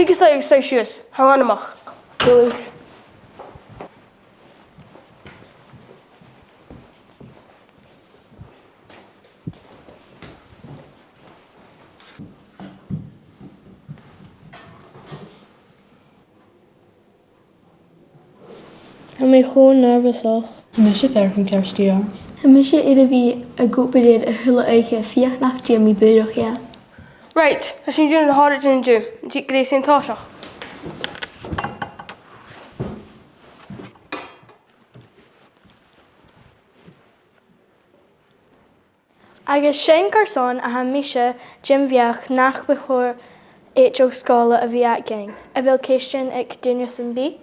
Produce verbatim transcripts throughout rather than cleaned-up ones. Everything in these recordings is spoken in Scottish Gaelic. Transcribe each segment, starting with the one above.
Thig a-steach agus suidh sìos, tha e a-mach. Glè mhath. Tha mi cho nearbhasach. Tha mise a' faireachdainn ceart gu leòr. Tha mise air a bhith ag obair a h-uile oidhche feuch nach dèan mi bùrach dheth. Right, tha sinn a' dèanamh na h-òraidean an-diugh. An tig Gracie an toiseach? Agus sin carson a tha mise den bheachd nach bu chòir èideadh sgoile a bhith againn. A bheil ceistean aig duine sam bith?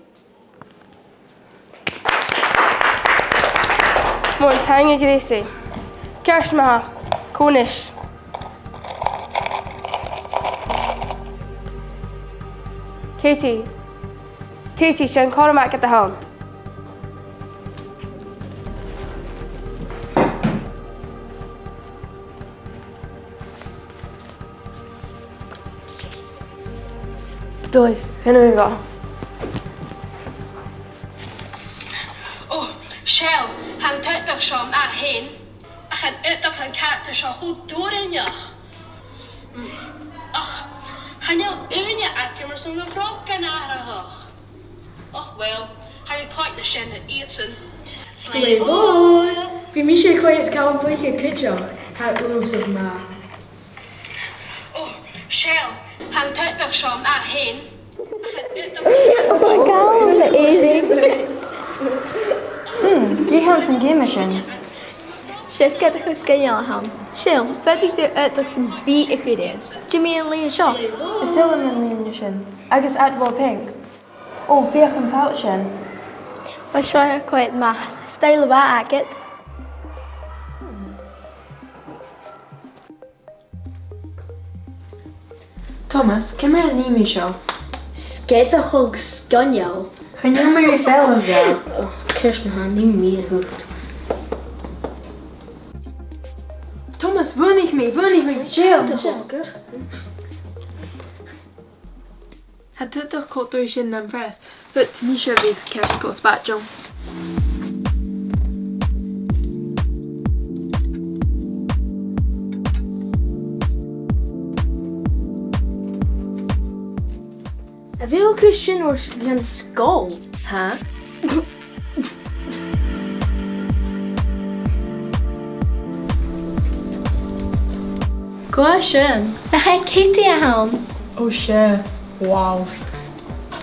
Mòran taing, a Ghracie. Ceart ma-thà. Cò a-nis? Katie. Katie, 's e an cothrom agad a th' ann. Dòigh, chan eil mi. Ò, seall, tha an t-aodach seo math fhèin. Ach an aodach an caractar seo cho doirbh. Och, chan eil ùine agam airson a' bhrògan atharrachadh. Och, uill, tha mi a' coimhead air sin iadsan. Slèibh mhòr! Bha mise a' coimhead air Calum Bùirn cuideachd. Tha e uabhasach math. Ò, seall, tha an t-aodach seo math fhèin. Gabh le Éirinn. Hmm, dè th' anns a' gheama sin? 'S e sgeadachadh sgoinneil a th' ann. Seall, faodaidh tu aodach sam bith a chur air. Dè mu dheidhinn an lìon seo? Is toil leam an lìon sin. Agus adhbhar pinc. Ò, feuch am falt sin. Uill, seo a' coimhead math. Stoidhle mhath agad. Thomas, ciamar a nì mi seo? Sgeadachadh sgoinneil. Chan eil mi ri fhaighinn. Ò, ceart ma-thà, nì mi a thut. Thomas, bhuannaich mi, bhuannaich mi, seall. Tha thu a' coimhead air sin nam phreas. But nì seo a bhith ceart gu spaideil. A bheil thu a' cur sin air dhan sgoil? Tha. Glè mhath sin. Nach e Katie a th' ann? Ò, 's e. Wow.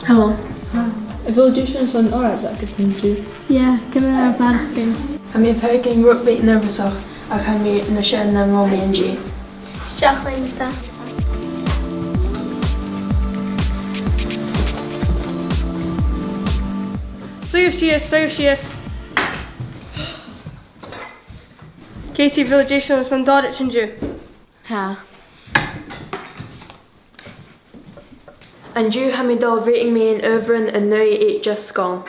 Hello. Hi. A bheil thu deiseil airson òraid a dhèanamh? Yeah, ciamar a tha thu a' faireachdainn? Tha mi a' faireachdainn rud beag nearbhasach, ach tha mi nas fheàrr na bha mi an-dè. Seachain dhut. Suidh sìos, suidh sìos. Katie, a bheil thu deiseil airson òraid an-diugh? Tha. An-diugh tha mi a' dol a bhruidhinn mu dheidhinn adhbharan an aghaidh èideadh sgoile.